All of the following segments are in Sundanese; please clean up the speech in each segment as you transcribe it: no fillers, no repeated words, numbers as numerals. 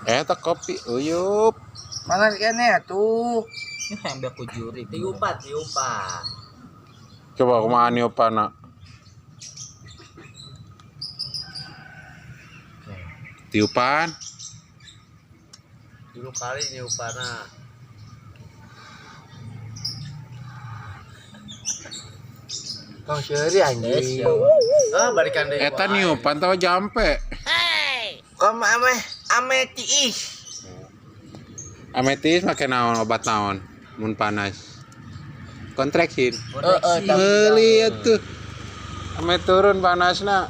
Eta kopi uyup. Mana kene atuh. Ini yang biar ku juri. Tiupat, tiupat. Coba kumaha niupana? Tiupan. Dulu kali niupana. Tong seuri anjing. Ah, balikan deui. Eta niupan tawa jampe. Kamu ame ame tiis. Ametis make naon, obat naon mun panas? Kontraksin. Heeh, Meuli atuh. Ame turun panasna.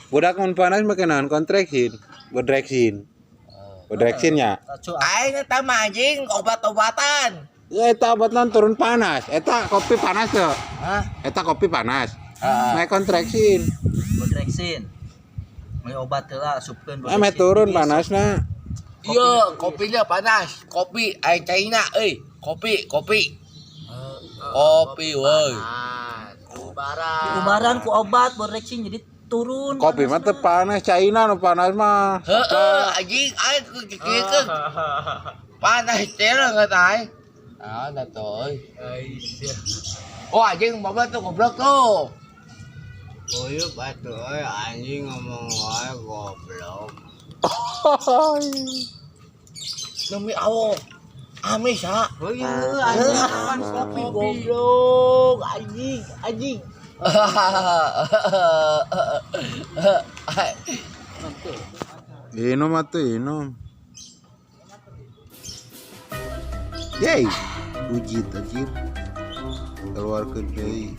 Budak mun panas make naon? Kontraksin. Bodreksin. Bodreksin nya. Aing eta mah anjing obat-obatan. Ya eta obat naon turun panas. Eta kopi panas tuh. Hah? Eta kopi panas. Heeh. Make kontraksin. Bodreksin. Beli obat heula asupkeun. Ame turun panasna. Iya, kopinya panas. Kopi aing China euy. Kopi, kopi. Kopi woi. Ubaran. Ubaran ku obat bodreksin jadi turun. Kopi mah teu panas, China nu panas mah. Heeh, anjing aing kieu panas teh nggak aing. Ah, dah tuh. Oh, anjing bapak tuh goblok tuh. Uyup atuh euy anjing ngomong wae goblok. Demi Allah. Amis ha. Oh iya anjing makan kopi Goblok, anjing, anjing. Minum atuh, minum. Yeay, ujit anjir. Keluarkeun deui.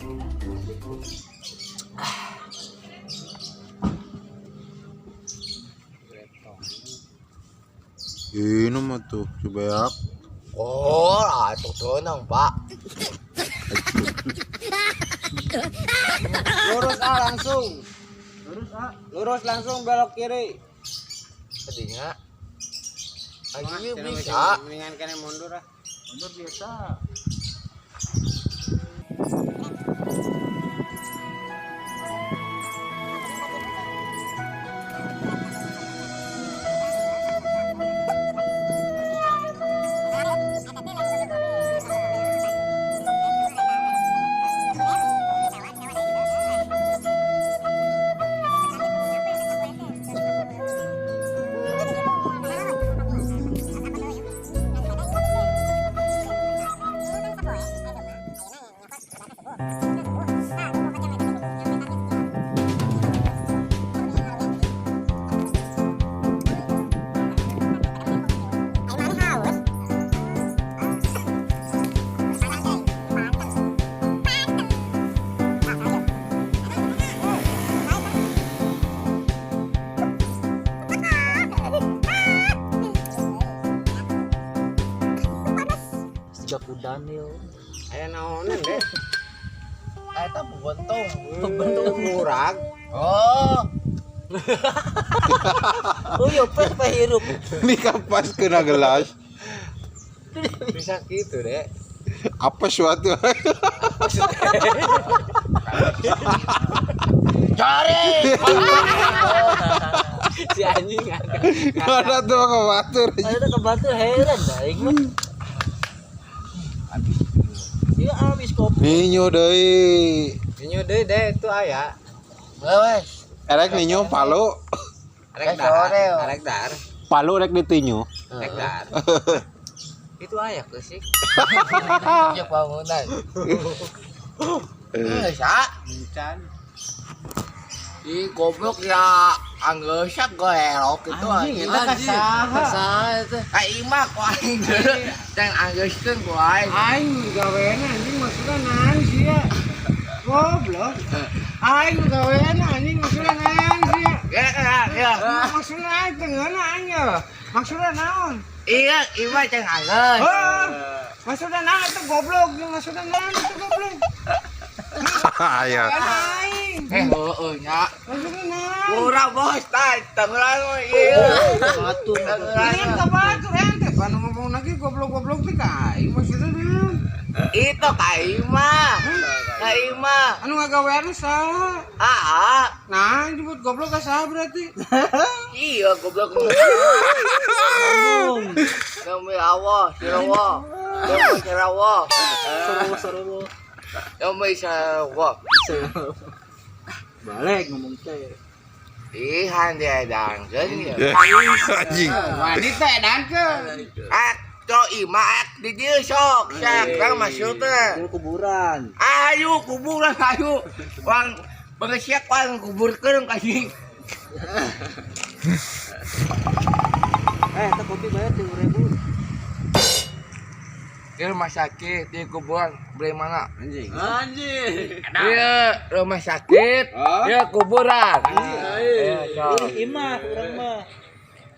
Minum atuh, coba ya. Oh, atuh tenang, Pak. Lurus ah langsung. Lurus ah. Lurus langsung belok kiri. Tadinya. Anjing bisa. Mendingan kene mundur ah. Mundur biasa. Siga ku Daniel. Aya naonan deh. Eta bebentung. Bentuk murag. Oh, Oh iya, peh peh hirup. Ini kapas kena gelas. Bisa gitu deh. Apa suatu? cari. Si anjing ada. Ada tuh kebatur. Ada ke batu heran dah aing mah. Iya habis kopi. Ninyu deui. Ninyu deui deh itu aya. Wes. Erek ninyu palu. Arek Eh, sore, dar. oh. Arek dar. Palu rek ditinyu. Arek dar. Itu aya ke sih. Ya bangunan. Bisa. Encan. Ih, goblok ya anggeusyak goelok itu Anjing, anjing. eta ka saha? Saha eta? Ka imah ku aing dan anggeuskeun ku aing. Aing gaweana anjing maksudna naon sih ya? Goblok. Aing gaweana anjing maksudna naon sih ya? Ya, ya, ya. Maksudna aing teu ngeunah aing ya. Maksudna naon? Iya, imah can anggeus. Heuh. Maksudna naon itu goblok, maksudna naon itu goblok. Ayo. Gaweana aing. Eh, heueuh nya. Maksudna naon? Kurang bos, tah tenggelam we ieu. Batur. Ini ka batur ente pan ngomong lagi goblok-goblok teh ka aing maksudna naon? Itu ka imah. Ka imah. Anu ngagawean saha? Ah, Nah, jemput goblok ka saha berarti? iya goblok. Demi Allah, Sirawa. Demi Sirawa. Sorowo sorowo. Demi Sirawa. Balik ngomong teh. Ih, han diedangkeun ya. Anjing. Wanita edankeun. Ah, co imah ak di dieu sok. Sok, urang masuk teh. Di kuburan. Ayo kuburan ayo. Wang bangesiak wang kuburkeun ka anjing. Eh, eta kopi bayar 3.000. Di rumah sakit di kuburan beli mana? Anjing. Anjing. Iya, rumah sakit, iya kuburan. Iya, sok. Ini imah urang mah.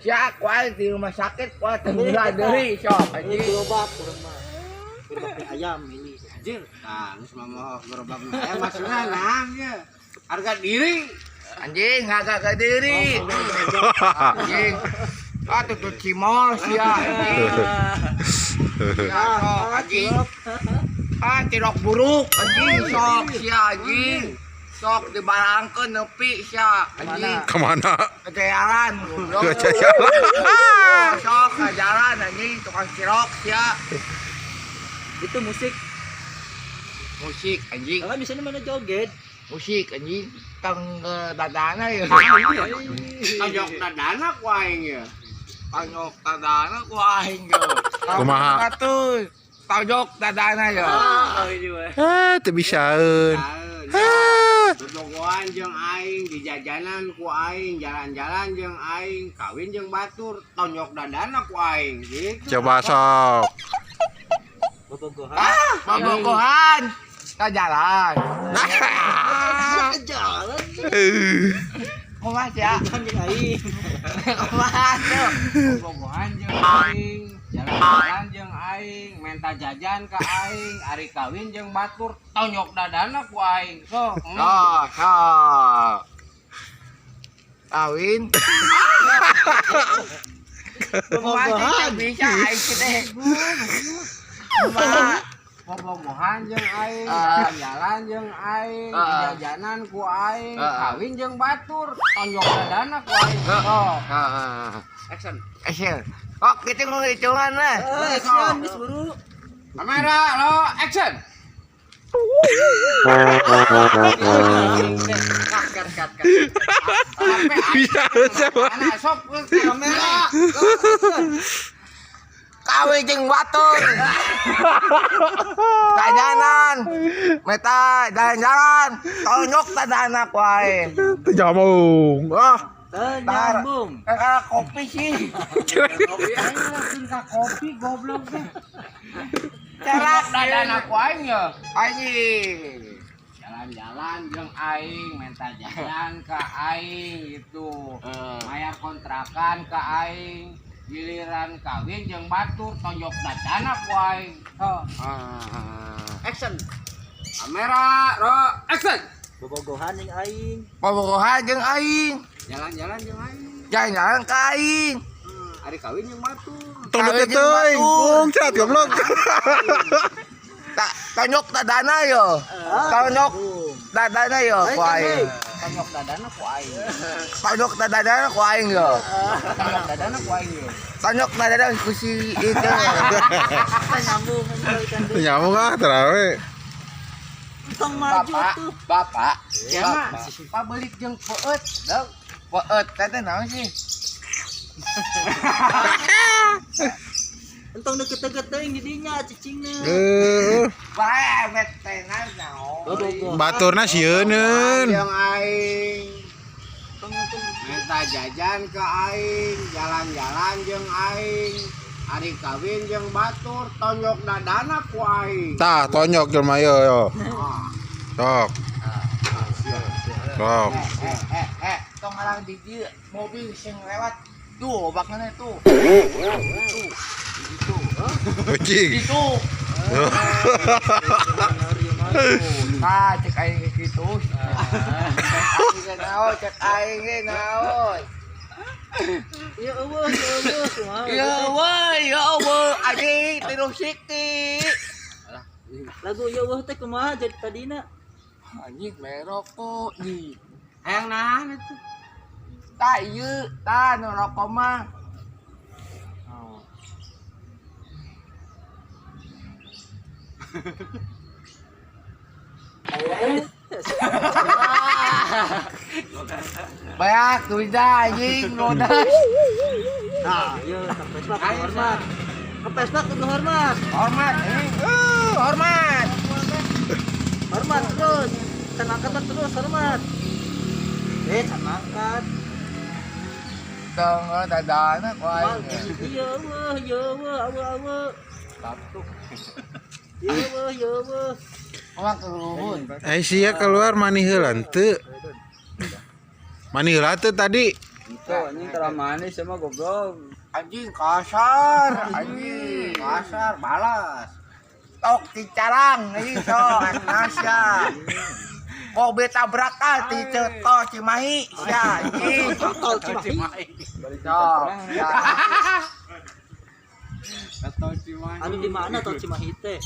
Siak kuat di rumah sakit kuat tenggelam deui sok Ini anjing. gerobak urang mah. Gerobak mie ayam ini. Anjir. Nah, geus mah gerobak mie ayam maksudna naon ye? Harga diri. Anjing harga ke diri. Anjing. Ah tutup cimol sia anjing. Ya, sok anjing. Ah tirok buruk anjing sok sia anjing. Sok dibarangkeun nepi sia anjing. Kemana? Kejalan goblok. Kejalan. Sok ke jalan anjing tukang cirok sia. Itu musik. Musik anjing. Kalau misalnya mana joget. Musik anjing tang dadana ya. Tojok dadana ku aing ye. Tojok dadana ku aing ge. Kumaha? Atuh. Tojok dadana ya. Ah, teu bisaeun. Ah. Bobogohan jeung aing, di jajanan ku aing, jalan-jalan jeung aing, kawin jeung batur, tonjok dadana ku aing gitu. Coba sok. Bobogohan. Bobogohan. Ka jalan. Jalan. Kumaha sia? Kan jeung aing. Kumaha tuh? Bobogohan jeung aing, jalan-jalan jeung aing, menta jajan ka aing, ari kawin jeung batur, tonjok dadana ku aing. So, Oh, sok. Kawin. Kumaha bisa aing teh. Kumaha? Bobogohan jeung aing, Ah. jalan-jalan jeung aing, Ah. jajanan ku aing, Ah. kawin jeung batur, tonjok dadana ku aing. So, Heeh. action. Action. Oh, kita mau hitungan lah. Eh, action geus buru. Kamera, lo action. Cut, cut, cut, cut. Bisaeun siapa? Anak sok kamera. Kawin jeung batur. Jajanan. Meta jalan-jalan. Tonjok dadana ku aing. Teu nyambung. Ah. Nyambung. Kakak kopi sih. Aing langsung ka kopi goblok teh. Cerak Dadana ku aing ya. Anjing. Jalan-jalan jeung aing, menta jajan ka aing gitu. Bayar kontrakan ka aing. Giliran kawin jeung batur tonjok dadana ku aing. So, action. Kamera, ro, action. Bobogohan jeung aing. Bobogohan jeung aing. Jalan-jalan jeung aing. Jalan-jalan ka aing. Ari kawin jeung batur. Tong deket teuing. Bungcat goblok. Tak tonjok dadana yo. Tonjok dadana yo ku aing. Tonjok dadana ku aing. Tonjok dadana ku aing yo. Tonjok dadana ku aing yo. Tonjok dadana ku si itu. Nyambung anjing balikan Teu deui. nyambung ah terawe. Tong maju Bapak, tuh. bapak, Ya mah, pabelik jeung peut. Dong, peut teh naon sih? Entong deket-deket teuing di dinya cicingna. Eh, Bae met teh naon. Bobogohan. baturna sieuneun. Jeung aing. Tong tong Minta jajan ke aing, jalan-jalan jeung aing. Ari kawin jeung batur, tonjok dadana ku aing. Tah, tonjok jelema yo yo. Sok. Sok. Eh, eh, eh, tong halang di dieu mobil sing lewat. Tuh, obakna tuh. Tuh. Itu. Anjing. Itu. Tah cek aing ge kitu. Aing ge naon, cek aing ge naon. Ya eueuh, ya eueuh kumaha. Ya eueuh, ya eueuh anjing tilu sikti. Lagu ya eueuh teh kumaha jadi tadina? Anjing merokok nih. Hayang nahan itu. Tah ieu, tah nu rokok mah. Banyak duitnya anjing lunas. Nah, ieu ka Vespa kudu hormat. Ka Vespa kudu hormat. Hormat anjing. Hormat. Hormat terus. Can angkat terus hormat. Can angkat. Tong dadana ku aing. Iya eueuh, ya eueuh, eueuh eueuh. Batuk. Ya eueuh, ya eueuh. Urang keruhun. Eh sia keluar mani heula teu. Mani heula teu tadi. Itu anjing terlalu manis sama goblok. Anjing kasar, anjing kasar balas. Tok dicarang anjing sok Asia. Mobil tabrakan di tol Cimahi sia anjing. Tol Cimahi. Sok. Ya. Atau Cimahi. Anu di mana tol Cimahi teh?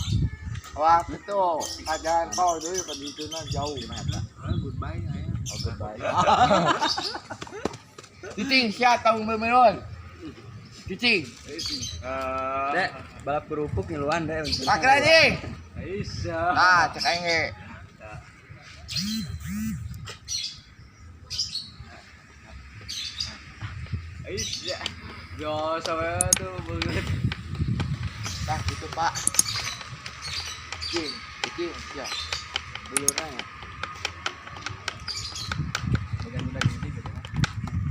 Wah, itu jalan tol deui ka dituna jauh. Goodbye aya. Oh, goodbye. Cicing sia tong bemeron. Cicing. Dek, balap kerupuk ngiluan dek. Pakai anjing. Aisyah. Nah, cek aing ge. Aisyah. Jo sampai tuh banget. Nah, gitu, Pak. Cicing, cicing sia. Bulurnya.